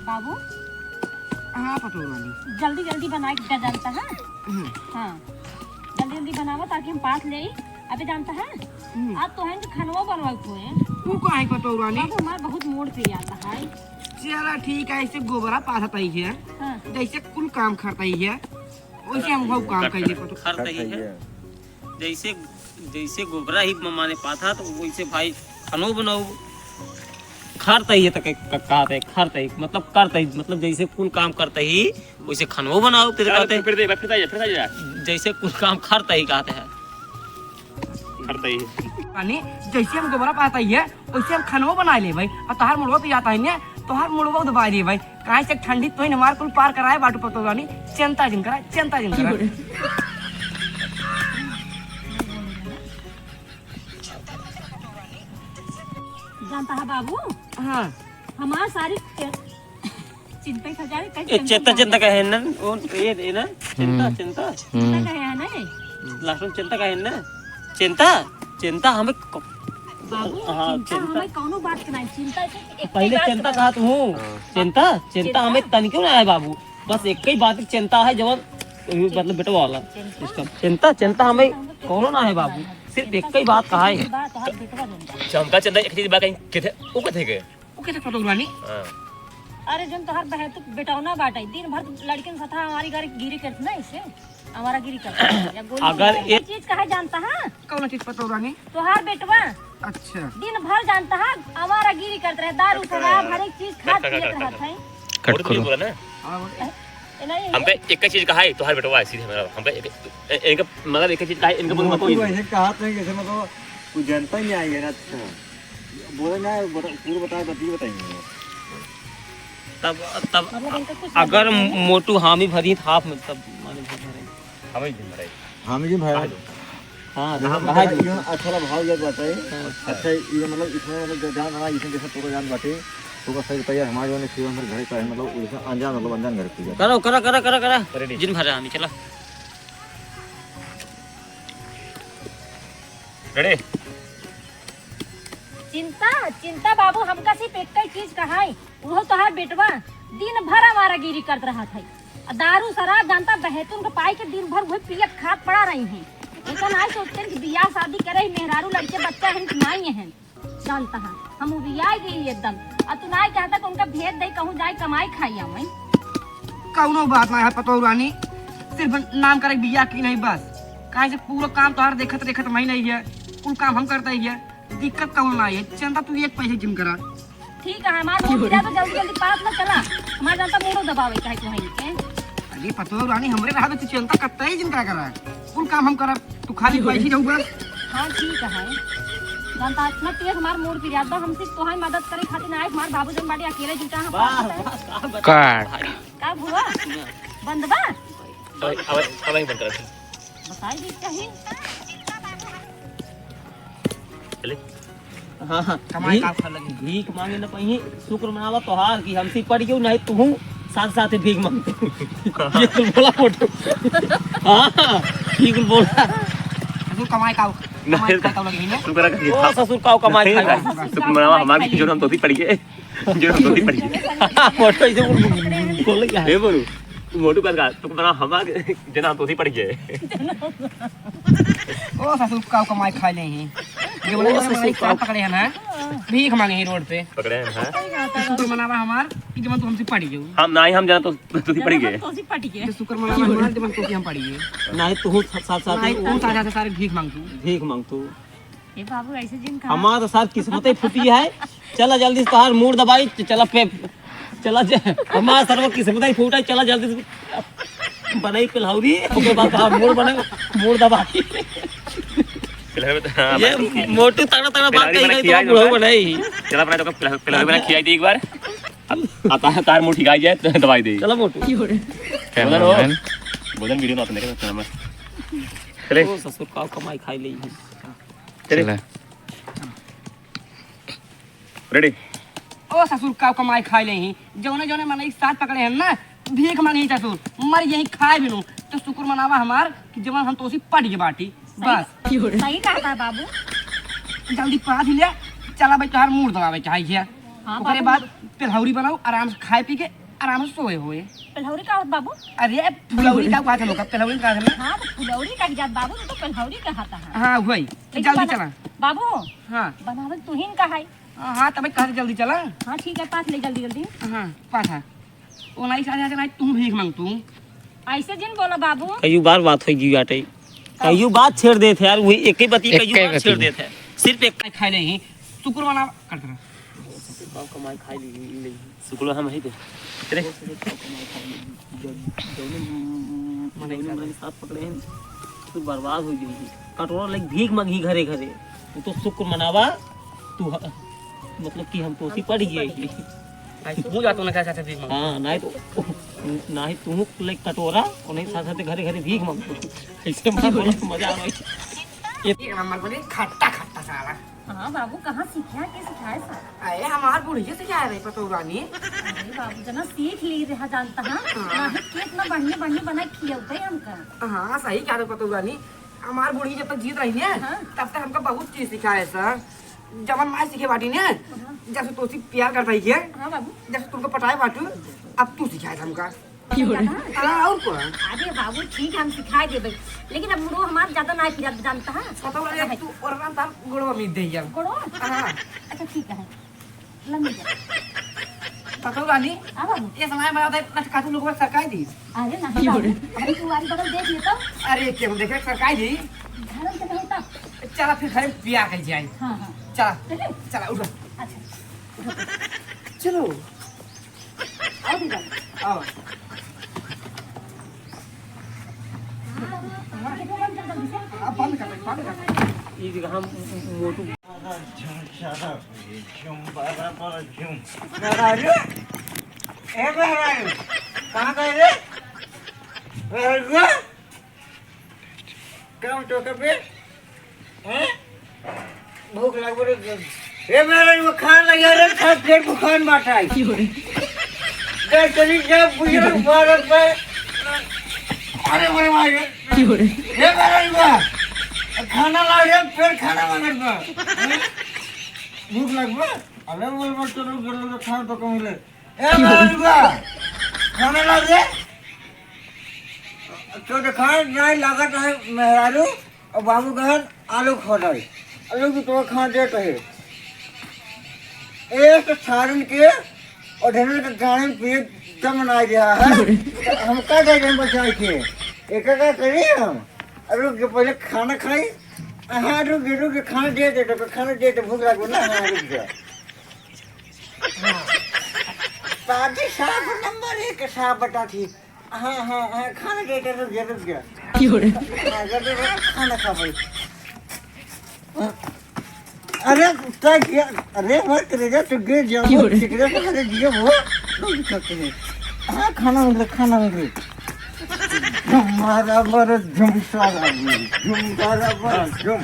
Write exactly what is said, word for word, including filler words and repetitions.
बाबू, हाँ, पतोह रानी। जल्दी जल्दी बनाए के जानता है। हम्म। हाँ, जल्दी जल्दी बनावा, ताकि हम पास ले आई। अबे जानता है, हम्म। आज तो है कि खनवा बनवा को है। तू काहे पतोह रानी? बाबू, हमार बहुत मूड पे आता है। चला ठीक है, ऐसे गोबरा पाथत ही है, हाँ। जैसे कुल काम करत ही है, वैसे हम हऊ काम कर, कइले कर, पतोह। करत ही है। जैसे, जैसे गोबरा ही माने पाथा, तो वैसे भाई खानो बनाओ। खरतही है तो के-, क-, कहते हैं, खरतही, मतलब करतही, मतलब जैसे कुल काम करतही, वैसे खानो बनाओ, फिर अरे, कहते हैं। फिर दे, फिर दे, फिर दे। जैसे कुल काम खरतही कहते हैं। खरतही। यानी जैसे हम गोबरा पाथत ही है, वैसे हम खानो बनाए लेबे। और तोहार मुड़वा पे जाता है ने, तोहार मुड़वा दबाए देबे। काहे से ठंडी तो ही हमार कुल पार कराए बाटू पतोह रानी, चिंता जिन करा, चिंता जिन करा। जानता है बाबू, हाँ। हमार सारी चि-, चिंता ही खा जाए, कहीं ए, चिंता चिंता, चिंता कहे ना, वो, ये, ये ना, चिंता, हम्म। चिंता। चिंता हम्म। कहे है ना? Last में चिंता कहे ना? चिंता, चिंता हमें क-, बाबू, हाँ, चिंता चिंता। हमें कौनो बात के नहीं, चिंता से एक पहले बात चिंता सुना। कहा तू, हाँ। चिंता, चिंता चिंता? हमें तनिको ना है बाबू, बस एक ही बात की चिंता है, जवन, मतलब बेटवा वाला चिंता? System। चिंता, चिंता हमें कौनो ना है बाबू, सिर्फ एक ही बात कहा है। बात है, बेटवा जनता। अच्छा, हमका चिंता एक चीज बात कहीं, किथे, वो किथे गए? वो किथे पतोह रानी? हाँ। अरे, जौन तोहार बहतू बेटौना बाटे, दिन भर लड़किन साथ हमारी गाड़ी गिरी करत ना, इसे हमारा गिरी करत है। या गोली अगर मार। एक चीज कहा जानता है? कौन चीज पतोह रानी? तोहार बेटवा। अच्छा। दिन भर जानता है, हमारा गिरी करत रहे, दारू शराब हर एक चीज खात पियत रहत है। कट करो। बोला ना। हाँ, बोल। ए, ए, नहीं, हमका एक ही चीज कहा है, तोहार बेटवा है, सीधे हमारा, हमका एक, ए, इनका, मतलब एक ही चीज कहा है, इनका बोलना कोई नहीं। ऐसे कहा था कि जैसे मतलब कुछ जनता ही नहीं आई है ना। अच्छा। बोले ना, बता, पूरा बताए, बतिये बताएंगे। तब, तब मतलब इनका कुछ अगर नहीं है। मोटू हामी भरी तो हाफ में तब माने भर भरे। हामी जिन भरे। हामी जिन भरे। कहा दो। हाँ, हाँ, कहा दो। ये अच्छा लगा, भाव ये बात है। हाँ। अच्छा, ये मतलब इसमें मतलब जो जान रहा, इसमें जैसे पूरा जान बाटे, तो बस सही बताइए, हमारे जो है, फिर हम घरे का है, मतलब, इसमें अनजान, मतलब, अनजान घर की है। करो, करो, करो, करो, करो। Ready। जिन भरे हामी, चला। Ready। चिंता, चिंता बाबू, हमका सिर्फ एक ही चीज कहाई, उहो तोहार बेटवा दिन भर हमारा गिरी करत रहत है। आ दारू शराब जानता बहतून के पाई के दिन भर उहे पियत खात पड़ा रही हैं। एका नाई सोचते हैं कि बियाह शादी करे, मेहरारू लड़के बच्चा हैं कि नाई हैं। जानता है, हम उबियाई गई एकदम। आ तू नाई कहता कि उनका भेज दे, कहूँ जाए कमाई खाई आवे। कौनो बात ना है पतोह रानी, सिर्फ नाम करे बियाह की नहीं बस। काहे से पूरा काम तोहार देखत देखत मैं नहीं है, कुल काम हम करता ही है। दिक्कत कौन ना है, चिंता तू एक पैसे जिन करा। ठीक है, हमार लोग जा तो जल्दी जल्दी पास ना चला, हमार जनता मूड़ो दबावे चाहे तू है के। अरे पतोह रानी, हमरे रहा तो तू चिंता करता ही जिन करा, कुल काम हम करब, तू खाली बैठी रहू बस। हाँ ठीक है, जनता इतना तेज हमार मूड़ पिरात बा, हमसे तोहाई मदद करे खातिर ना आए, हमार बाबू जन बाटी अकेले जुटा हम वाह, पास वाह, वाह, वाह। काट। का हुआ? बंद बा? अब, अब, अब ही बंद कर। बताई दी कहीं। चले। हाँ, हाँ। कमाई भीख, का फल लगी? भीख मांगे न पइहीं, शुक्र मनावा तोहार कि हमसे पड़ गयो, नहीं तू साथ साथ भीख मांगते। ये कुल बोला मोटू। हाँ, हाँ, ये कुल बोला। ससुर कमाई का, नहीं, कमाई का लगी ना? शुक्र है कि ओ ससुर का कमाई नहीं, खाई। शुक्र मनावा हमार कि जो हम तोसी पड़ गए। जो हम तोसी पड़ गए। मोटू ऐसे बोल, बोले क्या है? ए बोलू, मोटू का, का, शुक्र मनावा हमार जना तोसी पड़ गए। ओ ससुर का कमाई खाई ले ही। ये बोले ओ ससुर का पकड़े हैं ना, भीख मांगे ही रोड पे। पकड़े हैं, हाँ। शुक्र मनावा हमार कि जब तू हमसे पड़ गयो। हम ना ही हम जना तो तोसी पड़ गए। तोसी पड़ गए। तो शुक्र मनावा हमार जब तोसी हम पड़ गए। ना ही तू साथ साथ ना ही तू साथ साथ सारे भीख मांग तू। भीख मांग तू। ए बाबू, ऐसे जिन कहा। हमार तो सार किस्मत ही फूटी है। चला जल्दी से तोहार मूड़ दबाई, च-, चला पे, चला जे, हमार सरवा किस्मत ही फूटा है, चला जल्दी से बनाई पिलहौरी, ओके बाद तोहार मूड़ बने, मूड़ दबाई। पिलहौरी बना, हाँ, ये भाई। मोटू तगड़ा तगड़ा बात पिलहौरी कही बना गई, खिया तो दो बुढ़ऊ भाई। बनाई। चला बना तो पिलहौरी, पिलहौरी बना खिया दी एक बार। अब, अब तोहार, तोहार मूड़ ठिकाई जाए तो दबाई दे। चला मोटू। बोलन हो। Cameraman। बोलन video ना अपने के cameraman। चले। ओ ससुर का कमाई खाई ले। चले। चले। Ready? ओ ससुर का कमाई खाई ले ही, जौने जौने मनई साथ पकड़े हैं ना, भीख मांगी ससुर, मर यही खाए बिनु, तो शुक्र मनावा हमार कि जवन हम तोसी पड़ गए बाटी, बस। सही, सही कहता है बाबू। जल्दी पास ले, चला भाई तोहार मूड़ दबावे चाहिए। हाँ, ओकरे बाबू। बाद पेलहौरी बनाओ, आराम से खाए पी के आराम से सोए होए। पेलहौरी का होत बाबू? अरे, फुलौरी का कहा था लोग, पेलहौरी का था ना? हाँ, तो फुलौरी का जात बाबू, तो पेलहौरी का हाथा है। हाँ, वही। तो लेकिन जल्दी बना-, चला। बाबू, हाँ। बनावल तू ही न का है। हाँ, हाँ, तबे कहा जल्दी चला। हाँ, ठीक है, पाथ ले जल्दी, जल्दी। हाँ, पाथा। ओ नाई सारे आके नाई तू भीख मांग तू। ऐसे जिन बोला बाबू। कई बार बात होई गई बाटे। का? कई बात छेड़ देत है यार, वही एक ही बात, कई बार छेड़ देत है। सिर्फ एक खाए ले ही। शुक्र मना कर कर। बाप कमाई खाई ली, ली, ली। शुक्र हम ही दे। तेरे। जौने, जौने मने साथ पकड़े हैं, तू बर्बाद हो गई। कटोरा लेके भीख मांगी घरे घरे। तू तो शुक्र मनावा, तू ह-, मतलब कि हम तोसी पड़ गए ही। आज तू जातो ना, चाचा, भीख मांग। हाँ, नहीं तो, नहीं तू लेके कटोरा और नहीं साथ साथ घरे घरे भीख मांग। ऐसे मार बोला तो मजा आ रहा है। ये हमारे बोले खट्टा खट्टा साला। हाँ बाबू, कहाँ सीखा, के सिखाए सा? अरे हमार बुढ़िया सिखाए रही पतोह रानी। अरे बाबू, जना सीख ली रहा जानता है। हाँ। नहीं, के इतना बढ़िया बढ़िया बना खियौते हमका। हाँ, सही कह रहे पतोह रानी। हमार बुढ़िया जब तक जीत रही ने, हाँ। तब तक हमका बहुत चीज सिखाए सा। जवन माय सीखे बाटी ने, हाँ। जब से तोसी प्यार करता ही के, हाँ बाबू। जब से तुमको पटाए बाटू, अब तू सिखाए हमका। हाँ, और कौन? अरे बाबू, ठीक है, हम सिखाए देबे, लेकिन अब मुड़ो हमार ज्यादा ना फिरत जानता है। पता लगे है। तू और ना तार गोड़वा में दे यार। गोड़वा? हाँ। अच्छा, ठीक है, लम्बी जा। पतोह रानी, हाँ बाबू। ये समय बना दे, ना काटू लोग सरकाई दी। अरे नहीं बाबू, अरे तू आगे बगल देख ले तो। अरे क्यों देखे सरकाई दी? धरम के नहीं तो। चला फिर घर में पिया के जाए। हाँ, हाँ। चला, चले? चला उठो। अच्छा। चलो। आओ दीदा। आओ। आप बंद कर दे, बंद कर दे। ये देखो, हम मोटू। झुम सारा, झुम बारा बारा झुम। मेहरारू? ए मेहरारू, कहाँ गए रे? मेहरारू? काम तो कर बे। हैं? भूख लग रे। ए मेरे वो खान लगे रे, खान पेट भूखान बाटा है। की हो रे? दे चली जा बुझे मारत पे। अरे मेरे भाई। की हो रे? ए मेरे बा। खाना ला रे, पेट खाना मांगत बा। हैं? भूख लग बा। अरे बोल बोल चलो घर लोग खान तो कम ले। ए मेहरारू बा, खाना ला रे। तो देखा, नहीं लागत है मेहरारू और बाबू कहन आलू खोदल। आलू की तो खा देत है। ए तो सारन के और ढेर के गाने पे दम ना गया है। तो हम का दे दें बचाए के? एक का करी हम? रुक के पहले खाना खाई। हाँ, रुक के, रुक के, खाना दे दे, तो खाना दे दे, भूख लागो ना। हाँ, रुक जा। हाँ। पार्टी साफ नंबर एक साफ बता थी। हाँ, हाँ, हाँ, खाना दे दे, रुक जा, रुक जा। की हो रे? हाँ, जल्दी रुक, खाना खा भाई। हाँ। अरे, कुत्ता क्या? अरे, मत करे जा, तू गिर जाओ, की हो रे? चिकरे को अरे दियो वो, रुक जाते हैं। हाँ, खाना मिल रहा, खाना मिल रहा। झुम मारा मारा झुम सारा, झुम मारा मारा झुम।